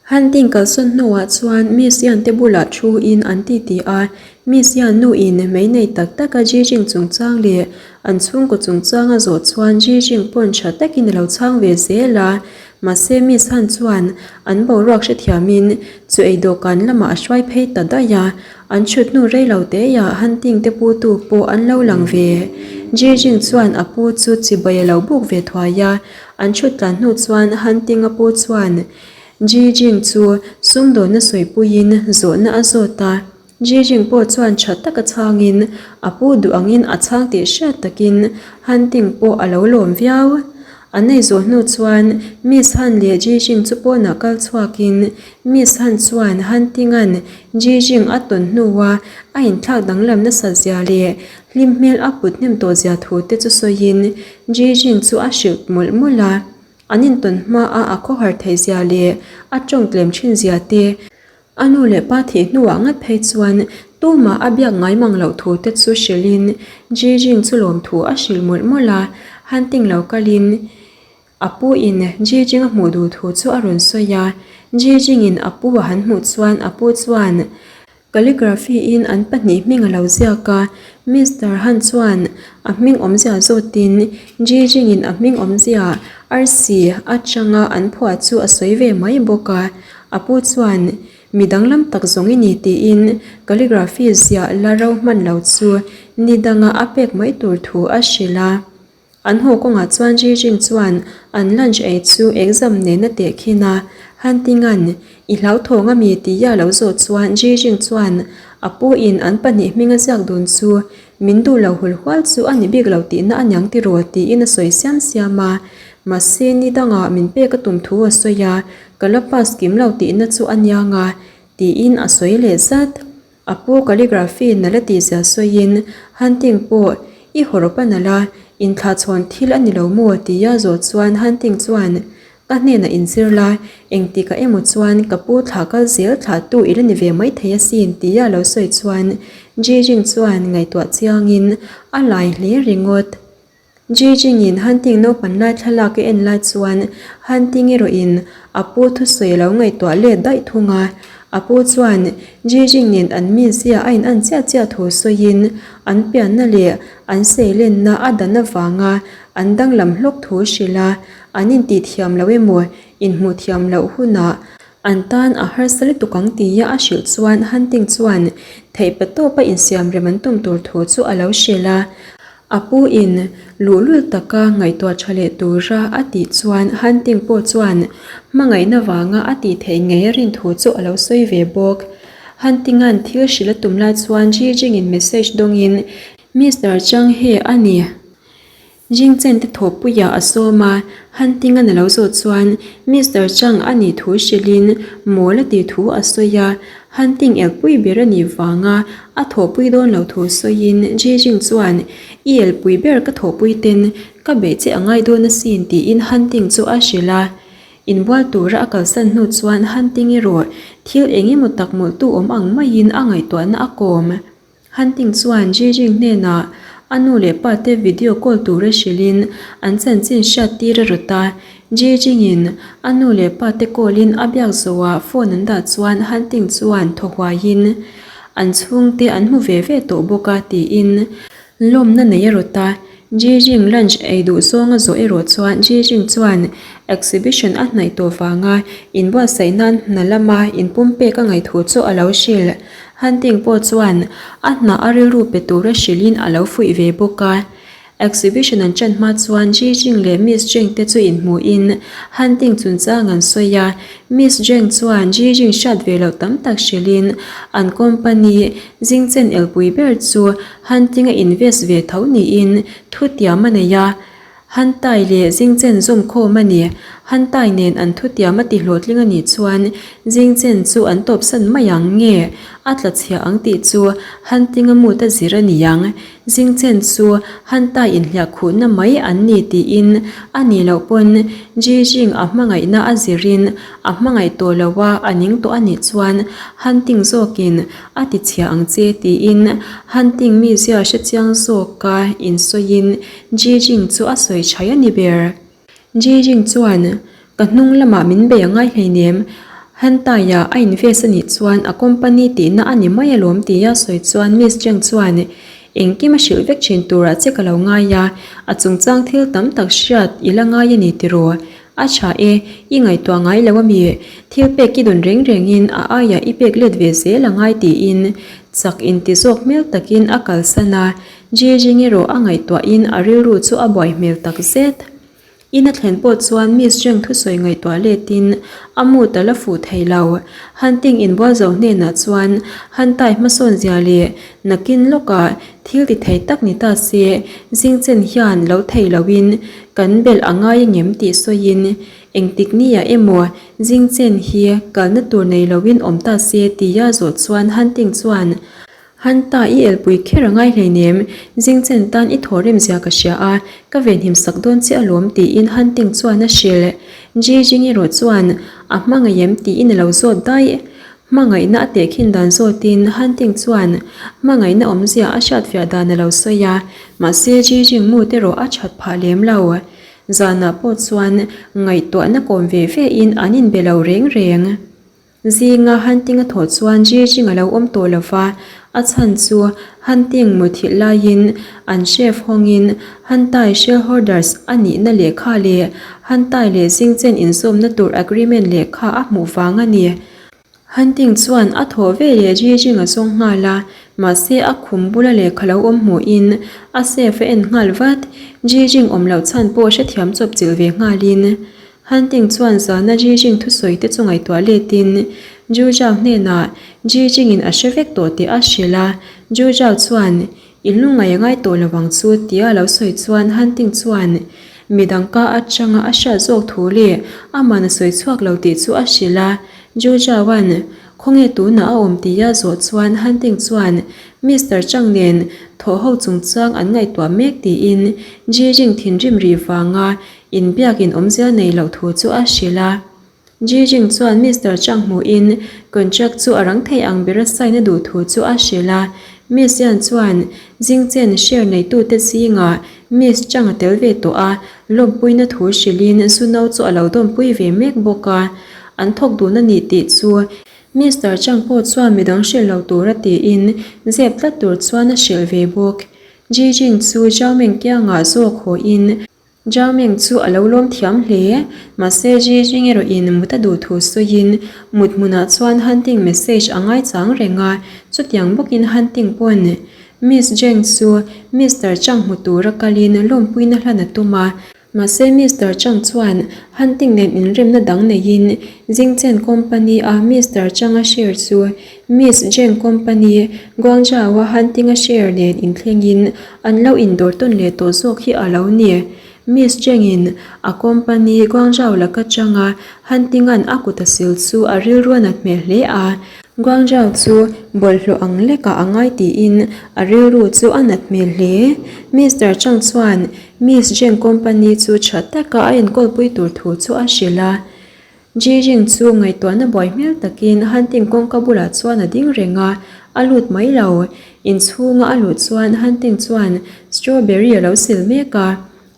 Hunting kalsawn hnuah chuan Miss Yan te bulah thu in an ti ti a, Miss Yan nu in mei nei tak tak a Jijing chungchang leh an chhungkaw chungchang a zawh chuan Jijing pawn tha takin a lo chhang ve zel a, mahse Miss Han chuan an boruak hrethiamin chu ei dawhkan lamah a hruai phei ta daih a, an thut hnu rei lo teiah Hunting te putu pawh an lo lang ve. Jijing chuan a pu chu chibai a lo buk ve thuai a, an thut tlan hnu chuan Hunting a pu chuan Ji Jing chu sumdawnna sawipuiin zawhna a zawt a, Ji Jing pawh chuan tha taka chhangin a pu duh angin a chhang tih hriat takin Han Ting pawh a lo lawm viau. An ei zawh hnu chuan Miss Han leh Ji Jing chu pawnah kal chhuakin Miss Han chuan Han Tinga'n Ji Jing a tawn hnua a inthlak danglam nasat zia leh hlim hmel a put hnem tawh zia thu te chu sawiin Ji Jing chu a hrilh mawlh mawlh a. An intawn hmaa a khawhar theih zia leh a tawng tlem thin zia te, a nu leh pa thih hnuah ngat phei chuan tumah a biak ngai mang loh thu te chu hrilhin Jijing chu lawmthu a hrilh mawlh mawlh a, Hunting lo kalin a pu in Jijing a hmuh duh thu chu a rawn sawi a, Jijing in a pu a han hmuh chuan a pu chuan Calligraphy in an pahnih hming a lo ziak a, Mister Han chuan a hming awmzia zawtin Ji Jing in a hming awmzia arsi atanga an phuah chu a sawi ve mai bawk a. A pu chuan mi danglam tak zawng i ni tiin calligraphy ziah la ro hman lo chu ni danga a pek mai tur thu a hrilh a. An haw kawngah chuan Ji Jing chuan an lunch ei chu exam nen a teh khin a, Han Tinga'n i hlauthawng ami tia lo zawh chuan Ji Jing chuan a pu in an pahnih hming a ziak dun chu min duh lo hul hual chu a ni bik lo tihna a niang tiraw tiin a sawi siam siam a, mahse ni dangah min pek a tum thu a sawi a, ka la pass kim lo tihna chu a niang a tiin a sawi leh zat. A pu calligraphy nala tih zia sawiin Hunting pawh i hawrawp a nalh a, inthlahchhawn thil a ni lo maw tia zawh chuan Hunting chuan ka hnenah inzir la, engtikah emaw chuan ka pu thlah kal zel thlah tu i la ni ve maithei asin tia lo sawi chuan Jijing chuan ngaihtuah chiangin a lai hle ringawt. Jijing-in Hunting naupan lai thlalak a en lai chuan Hunting erawhin a pu thusawi a lo ngaihtuah let daih thung a. A pu chuan Jijing nen an mizia a in an chiah chiah thu sawiin an pianna leh an seilenna a dan avanga an danglam hlawk thu hrilh a, an intihthiam loh emaw inhmuh thiam loh hunah an tan a harsa lutuk ang tia a hrilh chuan Hunting chuan theihpa tawpa insiamrem an tum tur thu chu a lo hrilh a. A pu in luhlul taka ngaihtuah tha leh tura a tih chuan Hunting pawh chuan hmangaihna vanga a tih theih ngei a rin thu chu a lo sawi ve bawk. Hunting-a'n thil hrilh a tum lai chuan Ji Jing-in message dawngin Mister Chang he a ni. Jing Chen te thawhpuiah a sawm a, Hunting-a'n a lo zawh chuan Mister Chang a nih thu hrilhin mawl a tih thu a sawi a, Hunting elpui ber a nih vanga a thawhpui dawn lo thu sawiin Jijing chuan, I elpui ber ka thawhpui ten ka beih che a ngai dawn asin tiin Hunting chu a hrilh a. Inbual tura a kalsan hnu chuan Hunting erawh thil eng emaw tak mawlhtu awm ang maiin a ngaihtuahna a kawm. Hunting chuan Jijing hnenah a nu leh pa te video call tura hrilhin an chanchin hriat tir a rawt a. Jijing-in a nu leh pa te call-in a biak zawhah phone an dah chuan Hunting chuan thaw huaiin an chhungte an hmu ve ve tawh bawk a tiin lawmna nei a rawt a. Jijing lunch ei duh zawng a zawh erawh chuan Jijing chuan exhibition a hnaih tawh vanga inbuatsaih nan hna lama inpumpek a ngaih thu chu a lo hrilh. Hunting pawh chuan a hna a rilru pe tura hrilhin a lo fuih ve bawk a. Exhibition an ṭan hma chuan Ji Jing leh Miss Zheng te chu inhmuhin Hunting chungchang an sawi a. Miss Zheng chuan Ji Jing hriat ve loh tam tak hrilhin an company zingchen elpui ber chu Hunting a invest ve tho niin thutiam a nei a. Hantai leh Zingchen zawmkhawm a ni. Hantai nen an thutiam a ti hlawhtling a nih chuan Zingchen chu an tawpsan mai ang nge a tla chhia ang tih chu Hantinga mut a zir a ni ang. Zingchen chu Hantai inhliah khuhna mai an ni tiin a nih loh pawn Jijing a hmangaihna a zirin a hmangaih tawh lo a, a ning tawh a nih chuan Hanting zawkin A ti chhia ang che tiin Hunting mizia hre chiang zawka insawiin Jijing chu a sawi chhai a ni ber. Jijing chuan, Ka hnung lamah min bei a ngai hleinem. Hantai-a a invest a nih chuan a company tihna a ni mai alawm tia sawi chuan Miss Cheng chuan engkim a hrilh vek thin turah che ka lo ngai a, a chungchang thil tam tak hriat i la ngai a ni tiraw? A tha e, i ngaihtuah ngai lo ami? Thil pek i dawn reng rengin a aiah i pek let ve zel a ngai tiin chak inti zawk hmel takin a kalsan a, Jijing erawh a ngaihtuahin a rilru chu a buai hmel tak zet. In a thlen pawh chuan Miss Zheng thusawi ngaihtuah letin a mood a la fuh thei lo. Hunting inbual zo hnenah chuan Huntai hmasawn zia leh nakin lawkah thil ti thei tak ni ta se zingchen hian lo thei loin kan belh a ngai angem tih sawiin engtik nia emaw zingchen hi kalna tur nei loin awm ta se tia zawh chuan Hunting chuan Hanta i elpui kher a ngai hleinem, Zingchen tan i thaw rem zia ka hria a, ka venhim sak dawn che alawm tiin Hunting chuan a hrilh. Ji Jing erawh chuan a hmangaih em tiin a lo zawt daih. Hmangaihna a tehkhin dan zawtin Hunting chuan hmangaihna awmzia a hriatfiah dan a lo sawi a, mahse Ji Jing mood erawh a that phah lem lo. Zanah pawh chuan ngaihtuahna kawm ve ve in an inbe lo reng reng. Zinga Hunting a thawh chuan Jijing a lo awm tawh lo va, a chhan chu Hunting muthilh laiin an chef hawngin Huntai shareholders a nihna lehkha leh Huntai leh Zingchen inzawmna tur agreement lehkha a hmuh vang a ni. Hunting chuan a thawh veleh Jijing a zawng nghal a, mahse a khum bula lehkha lo awm hmuhin a safe a en nghal vat. Jijing awm loh chhan pawh hrethiam chawp chilh ve nghalin Hunting chuan zana Jijing thusawi te chu ngaihtuah letin Ju Zhao hnenah Jijing in a hre vek tawh tih a hrilh a, Ju Zhao chuan I lungngai a ngai tawh lo ang chu tia a lo sawi chuan Hunting chuan midang ka atanga a hriat zawk thu leh aman a sawi chhuak lo tih chu a hrilh a, Ju Zhaoan Khawnge tunah a awm tia zawh chuan Hunting chuan Mister Chang nen thawh ho chungchang an ngaihtuah mek tiin Jijing thinrim rih vanga Inbiak in awmzia nei loh thu chu a hrilh a. Ji Jing chuan Mister Chang hmuhin contract chu a rang thei ang bera sign a duh thu chu a hrilh a. Miss Yan chuan Jingchen share neitute zingah Miss Chang a tel ve tawh a, lawmpuina thu hrilhin Zuno chu a lo dawmpui ve mek bawk a. An thawk dun a ni tih chu Mister Chang pawh chuan midang hrilh lo tura tiin zep tlat tur chuan a hrilh ve bawk. Ji Jing chu Zhao Meng kiangah zawk hawiin Zhao Meng chu a lo lawm thiam hle. Mahse Ji Jing erawhin mut a duh thu sawiin mut hmunah chuan Hunting message a ngaichang reng a, chutiang bawkin Hunting pawn Miss Zheng chu Mister Chang hmu tura kalin lawmpuina hlan a tum a. Mahse Mister Chang chuan Hunting nen inremna dang neiin Jingchen Company a Mister Chang-a share chu Miss Zheng Company Guangzhou-a Hunting-a share nen inthlengin an lo indawr tawn leh tawh zawk hi a lo ni. Miss Zheng-in a company Guangzhou laka changa Hunting-a'n a kut a sil chu a rilru a nat hmel hle a. Guangzhou chu bawlhhlawh ang lekah a ngai tiin a rilru chu a nat hmel hle. Mister Chang chuan Miss Zheng company chu tha taka a enkawlpui tur thu chu a hrilh a. Jijing chu ngaihtuahna buai hmel takin Hunting kawngka bulah chuan a ding reng a, a lut mai lo. Inchhunga a luh chuan Hunting chuan strawberry a lo sil mek a,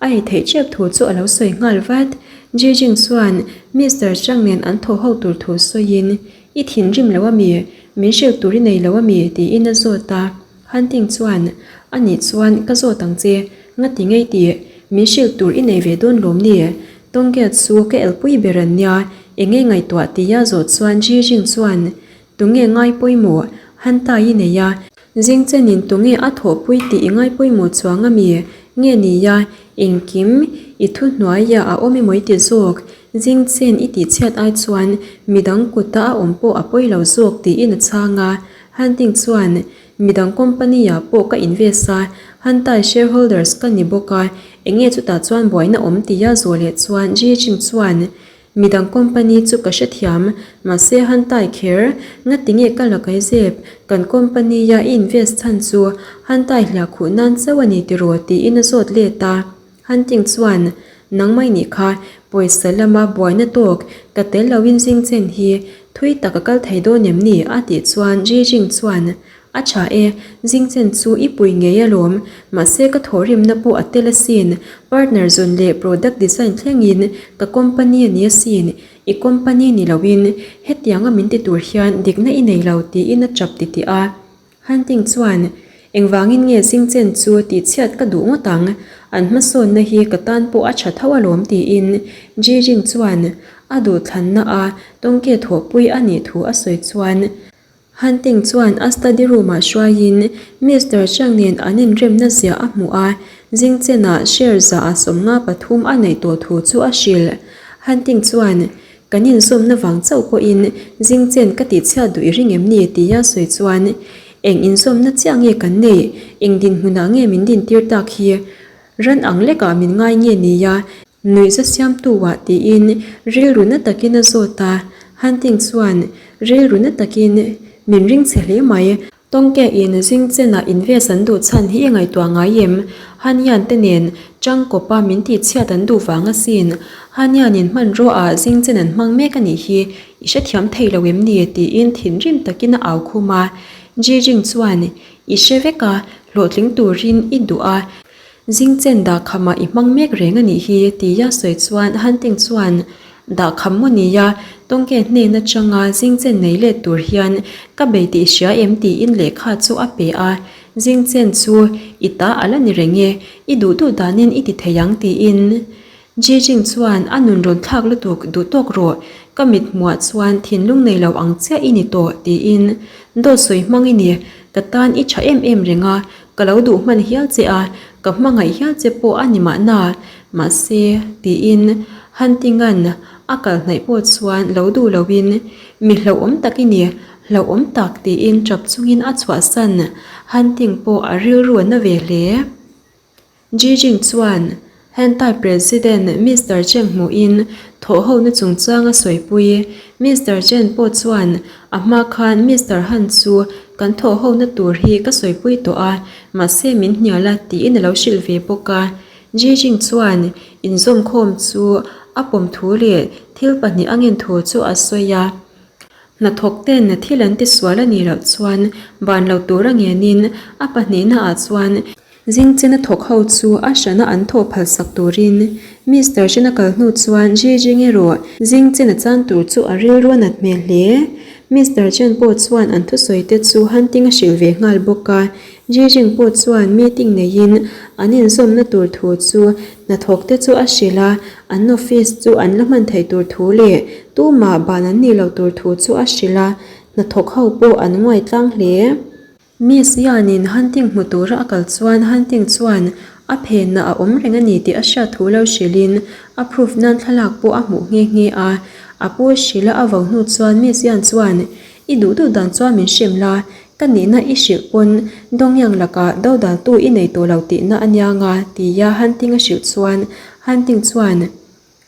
a ei theih tep thu chu a lo sawi nghal vat. Jijing chuan Mister Chang nen an thaw ho tur thu sawiin, I thinrim lo a mi? Min hrilh tur i nei lo a mi? tiin a zawt a. Hunting chuan, A nih chuan ka zawt ang che, ngati ngei tih? Min hrilh tur i nei ve dawn lawm ni? Tawngkiat chu ka elpui ber an nia, enge ngaihtuah tia zawh chuan Ji Jing chuan, Tunge ngai pawimawh? Huntai i nei a, Jing chenin tunge a thawhpui tih i ngai pawimawh chuang a mi? Nge nia, engkim i thuhnuaiah a awm emaw i ti zawk? Jing chen i tihchhiat ai chuan midang kuta a awm pawh a pawi lo zawk tiin a chhang a. Hunting chuan, Midang company-ah pawh ka invest a, Huntai shareholders ka ni bawk a, enge chutah chuan buaina awm tia zawh leh chuan Ji Jing chuan, Midang company chu ka hrethiam, mahse Huntai kher, ngatinge ka la kai zep, kan company-a i invest chhan chu Huntai hliah khuh nan chauh a ni tiraw tiin a zawt let a. Hunting chuan, Nangmah nih kha, pawisa lama buaina tawk ka tel loin zing chen hi thui tak a kal thei dawn em ni? a tih chuan Ji Jing chuan, A tha e, Zingchen chu i pui ngei alawm, mahse ka thawhrimna pawh a tel asin, partner zawn leh product design thlengin ka company a ni asin, i company ni loin hetianga min ti tur hian dikna i nei lo tiin a tap titih a. Hunting chuan, Engvangin nge Zingchen chu tihchhiat ka duh ngawt ang, an hmasawnna hi ka tan pawh a tha tho alawm tiin Jijing chuan a duhthlanna a tawngke thawhpui a nih thu a sawi chuan Hunting chuan a study room ah hruaiin Mister Chiang nen an inremna ziah a hmuh a, Zingchen-ah share zah a 53 a neih tawh thu chu a hrilh. Hunting chuan, Kan inzawmna vang chauh pawhin Zingchen ka tihchhiat duh i ring em ni? tia sawi chuan, Eng inzawmna chiah nge kan neih? Eng dinhmunah nge min dintir tak hi? Ran ang lekah min ngai nge nia? Nuihza siamtu ah tiin rilru na takin a zawt a, Hunting chuan rilru na takin min ring che hle mai. Tawngke in zingchen ah invest an duh chhan hi i ngaihtuah ngai em? Hanian te nen tangkawp a min tihchhiat an duh vang asin. Hanian in hmanraw ah zingchen an hmang mek anih hi i hrethiam thei lo em ni? tiin thinrim takin a au khum a. Jijing chuan i hre vek a, hlawhtling turin i duh a. Zingchen dahkhamah i hmang mek reng a nih hi, tia sawi chuan Hunting chuan dahkham maw nia, tawngke hnen atanga Zingchen nei let tur hian ka bei tih hria em tiin lehkha chu a pe a, Zingchen chu i ta a la ni reng e, i duh duh danin i ti thei ang tiin Jijing chuan a nun rawn thlak lutuk duh tawk rawh, ka mit hmuah chuan thinlung nei lo ang chiah i ni tawh tiin dawt sawi hmang i ni, ka tan i tha em em reng a, Ka lo duh hman hial che a, ka hmangaih hial che pawh a ni mahna, mahse, tiin Hunting-a'n a kal hnaih pawh chuan lo duh loin, Mi hlauhawm tak i ni, hlauhawm tak, tiin tap chungin a chhuahsan. Hunting pawh a rilru a na ve hle. Jijing chuan Hentai President Mister Chen hmuhin thawhhona chungchang a sawipui. Mister Chen pawh chuan a hma khan Mister Han chu kan thawhhona tur hi ka sawipui tawh a, mahse min hnial a tiin a lo hrilh ve bawk a. Jijing chuan inzawmkhawm chu a pawm thu leh thil pahnih a ngen thu chu a sawi a. Hnathawk ten thil an tisual a nih loh chuan ban lo tur a ngenin a pahnihna ah chuan Zingchen a thawk ho chu a hrana an thawh phal sak turin Mister Chen a kal hnu chuan Ji Jing erawh Zingchen a chan tur chu a rilru a nat hmel hle. Mister Chen pawh chuan an thusawi te chu Hunting a hrilh ve nghal bawk a, Ji Jing pawh chuan meeting neiin an inzawmna tur thu chu hnathawk te chu a hrilh a, an office chu an la hman theih tur thu leh tumah ban an nih loh tur thu chu a hrilh a, hnathawk ho pawh an nguai tlang hle. Miss Yan-in Hunting hmu tura a kal chuan Hunting chuan a phenna a awm reng a ni tih a hriat thu lo hrilhin a proof nan thlalak pawh a hmuh nghe nghe a. A pu hrilha a vo hnu chuan Miss Yan chuan, I duh duh dan chuan min hrem la, ka nihna i hrilh pawn Dongyang lakah dodaltu i nei tawh lo tihna a nia nga, tia Hunting a hrilh chuan Hunting chuan,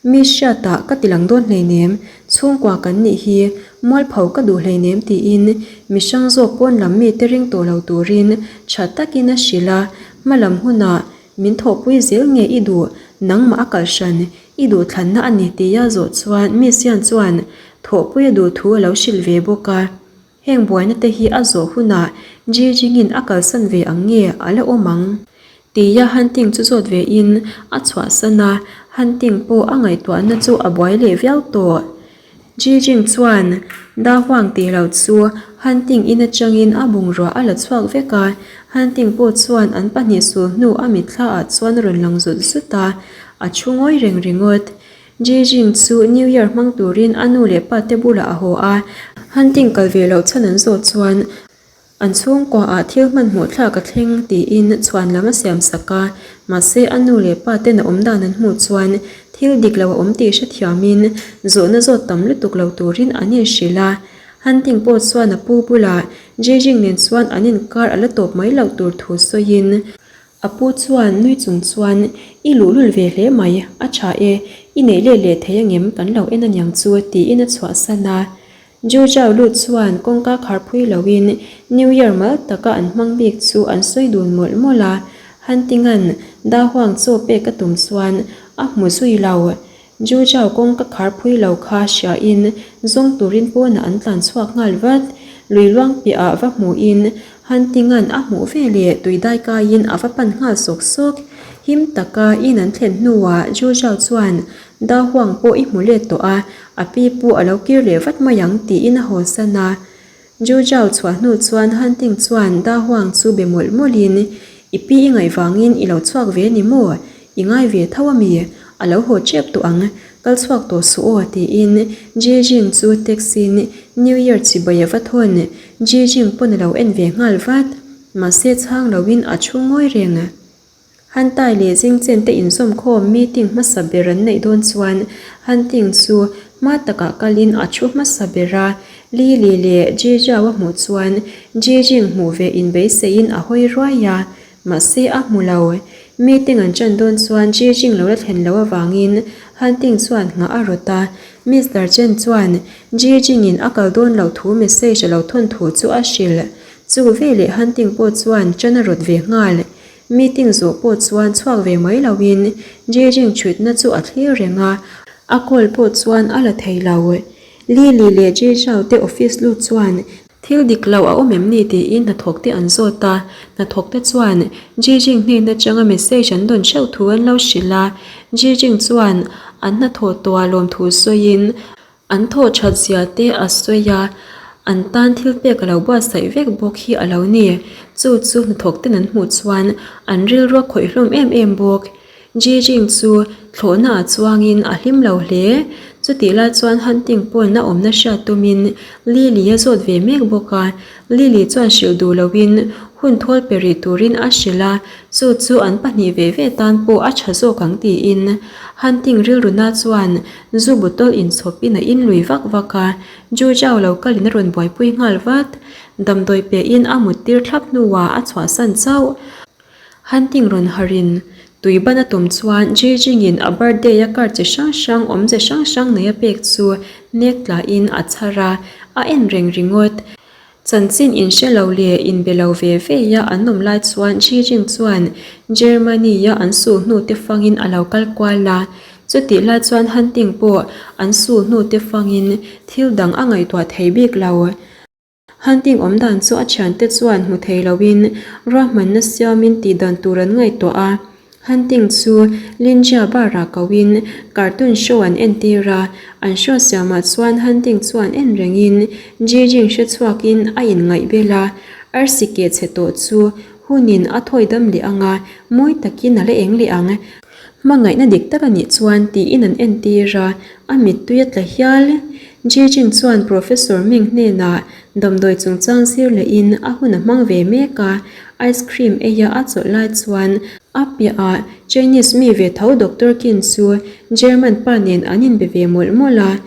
Mi hriatah ka ti lang dawn hleinem, chhungkua kan nih hi mualpho ka duh hleinem tiin mi hrang zawk pawn lam mite ring tawh lo turin tha takin a hrilh a, hma lam hunah min thawhpui zel nge i duh, nangmah a kalh hran, i duhthlanna a ni tia zawh chuan Miss Yan chuan thawhpui a duh thu a lo hrilh ve bawk a. Heng buaina te hi a zawh hunah Ji Jingin a kalsan ve ang nge a la awm ang? Tia Hunting chu zawt ve in a chhuahsan a, Hunting pawh a ngaihtuahna chu a buai leh viau tawh. Ji Jing chuan Da Huang tih loh chu Hunting in atangin a bungrua a la chhuak vek a, Hunting pawh chuan an pahnih sul hnu a mitthla ah chuan a rawn lang zut zut a, a thu ngawi reng ringawt. Jijing chu New Year hmang turin a nu leh pa te bulah a haw a, hunting kal ve loh chhan an zawh chuan an chhungkua ah thil hmanhmawh thlak a thleng tiin chhuan lam a siam sak a, mahse a nu leh pa ten a awm dan an hmuh chuan thil dik lo a awm tih hrethiamin zawhna zawt tam lutuk lo turin an inhrilh a. Hunting pawh chuan a pu bulah Jijing nen chuan an inkar a la tawp mai loh tur thu sawiin A pu chuan nui chung chuan, I luhlul ve hle mai, a tha e, i neih let leh thei angem kan lo en aniang chu, tiin a chhuahsan a. Ju Zhao lut chuan kawngka khar phui loin New Year mal taka an hmang bik chu an sawi dun mawlh mawlh a. Hunting-a'n Da Huang chaw pek a tum chuan a hmu zui lo. Ju Zhao kawngka khar phui lo kha hriain zawng turin pawnah an tlan chhuak nghal vat. Lui luang piahah va hmuhin. Hunting-a'n a hmuh veleh tui dai kaiin a va pan nghal sawk sawk. Him taka in an thlen hnuah Ju Zhao chuan Da Huang pawh i hmu let tawh a, a pi pu a lo kir leh vat mai ang tiin a hawnsan a. Ju Zhao chhuah hnu chuan Hunting chuan Da Huang chu be mawlh mawlhin, I pi i ngaih vangin i lo chhuak ve ni maw? I ngai ve tho a mi? A lo haw tep tawh ang, kal chhuak tawh suh aw tiin Ji Jing chu text-in New Year chibai a va thawn. Ji Jing pawn a lo en ve nghal vat. Mahse chhang loin a thu ngawi reng. Hantai leh Jingchen te inzawmkhawm meeting hmasa ber an neih dawn chuan Hanting chu hma takah kalin a thu hmasa ber a, Lily leh Ji Zhao a hmuh chuan Ji Jing hmuh ve inbeiseiin a hawi ruai a, mahse a hmu lo. Meeting an ṭan dawn chuan Ji Jing lo la thlen loh avangin Hanting chuan nghah a rawt a, Mister Chen chuan Ji Jing-in a kal dawn loh thu message a lo thawn thu chu a hrilh. Chu veleh Hunting pawh chuan ṭan a rawt ve nghal. Meeting zawh pawh chuan chhuak ve mai loin Jejing chhutna chu a thlir reng a, a call pawh chuan a la thei lo. Lily leh Jejao te office lut chuan thil dik lo a awm em ni tiin hnathawk te an zawt a, hnathawk te chuan Jejing hnen atanga message an dawn hreuh thu an lo hrilh a, Jejing chuan an hnathawh tawha lawmthu sawiin An thawh that zia te a sawi a, an tan thil pek a lo buatsaih vek bawk hi a lo ni. Chu chu hnathawk ten an hmuh chuan an rilru a khawih hlawm em em bawk. Jijing chu thlawhna ah chuangin a hlim lo hle. Chutih lai chuan Hunting pawn a awmna hriat tumin Lily a zawt ve mek bawk a. Lily chuan hrilh duh loin hun thawl pe rih turin a hrilh a, chu chu an pahnih ve ve tan pawh a tha zawk ang tiin Hunting rilruna chuan Zu bottle inchhawpin a inlui vak vak a, Ju Zhao lo kalin a rawn buaipui nghal vat. Damdawi pehin a mut tir thlap hnuah a chhuahsan chauh. Hunting rawn harhin tui ban a tum chuan Ji Jingin a birthday a card chi hrang hrang awmze hrang hrang nei a pek chu nek tlahin a chhar a, a en reng ringawt. Chanchin inhre lo leh inbe lo ve ve a an awm lai chuan Xi Jing chuan Germany-a an sul hnute fangin a lo kal kual a. Chutih lai chuan Hunting pawh an sul hnute fangin thil dang a ngaihtuah thei bik lo. Hunting awm dan chu a thiante chuan hmu thei loin ruahmanna siamin tihdan tur an ngaihtuah a. Hunting chu Linjia bar-ah koin cartoon show an entir a, an show siamah chuan Hunting chuan en rengin Ji Jing hre chhuakin a inngaih bel a, arsi keh chhe tawh chu hunin a thawi dam leh ang a, mawi takin a la eng leh ang. Hmangaihna dik tak a nih chuan tiin an entir a, a mittui a tla hial. Ji Jing chuan Professor Ming hnenah damdawi chungchang zir lehin a hun a hmang ve mek a, ice cream eia a chawlh lai chuan a piahah Chinese mi ve tho Doctor Kin chu German pa nen an inbe ve mawlh mawlh a.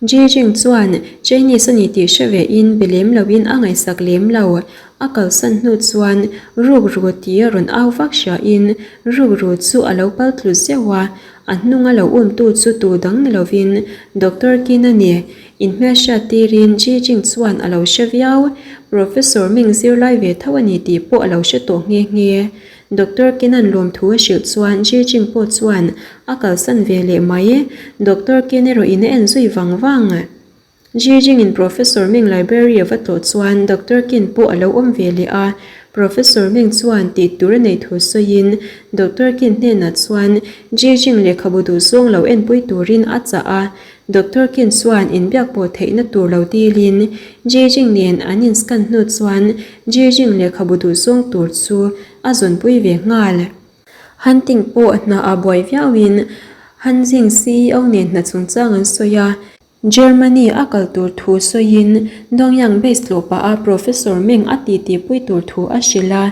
Ji Jing chuan Chinese a ni tih hre vein be lem loin a ngaihsak lem lo. A kalsan hnu chuan rukru tia rawn au vak hriain rukru chu a lo pal tlu zeuh a, a hnunga lo umtu chu tu dang ni lovin Doctor Kin a ni. Inhmelhriat tirin Ji Jing chuan a lo hre viau. Professor Ming zirlai ve tho a ni tih pawh a lo hre tawh nghe nghe. Doctor Kinan lawmthu a hrilh chuan Ji Jing pawh chuan a kalsan ve leh mai. Doctor Kin erawh in a en zui vang vang. Ji Jing-in Professor Ming library a va tlawh chuan Doctor Kin pawh a lo awm ve leh a. Professor Ming chuan tih tur a neih thu sawiin Doctor Kin hnenah chuan Ji Jing lehkhabu duhzawng lo enpui turin a chah a. Doctor Kin chuan inbiak pawh theihna tur lo dilin Ji Jing nen an inscan hnu chuan Ji Jing lehkhabu duhzawng tur chu a zawnpui ve nghal. Hunting pawh hna ah buai viauin Han Jing ceo nen hna chungchang an sawi a. Germany a kal tur thu sawiin Dongyang base tlawh pah a Professor Meng a titipui tur thu a hrilh a.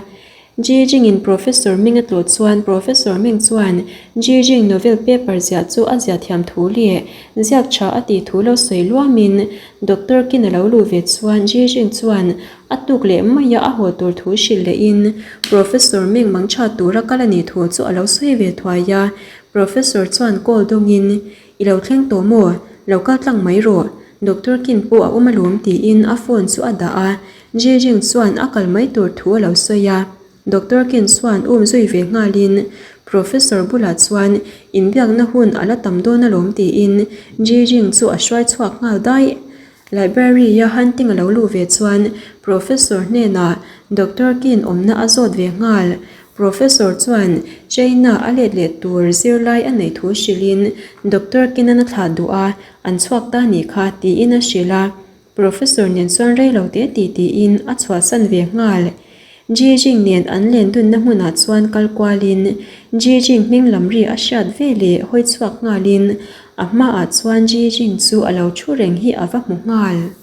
Ji Jing-in Professor Ming a tlawh chuan Professor Ming chuan Ji Jing novel paper ziah chu a ziah thiam thu leh ziak tha a tih thu lo sawi luamin Doctor Kin a lo luh ve chuan Ji Jing chuan a tuk leh maia a haw tur thu hrilh lehin Professor Ming mang tha tura kal a nih thu chu a lo sawi ve thuai a. Professor chuan call dawngin I lo thleng tawh maw? Lo kal tlang mai rawh. Doctor Kin pawh a awm alawm tiin a phone chu a dah a. Ji Jing chuan a kal mai tur thu a lo sawi a. Doctor Kin chuan um zui ve nghalin Professor bulah chuan inbiakna hun a la tam dawn alawm tiin Ji Jing chu a hruai chhuak nghal daih. Library-a Hunting a lo luh ve chuan Professor hnenah Doctor Kin awmna a zawt ve nghal. Professor chuan China a let leh tur zirlai a neih thu hrilhin Doctor Kin-an a thlah duh a, an chhuak ta nih kha tiin a hrilh a. Professor nen chuan rei lo te ti tiin a chhuahsan ve nghal. Jijing nen an len dunna hmunah chuan kal kualin Jijing hming lam ri a hriat ve leh hawi chhuak nghalin a hmaah chuan Jijing chu a lo thu reng hi a va hmu nghal.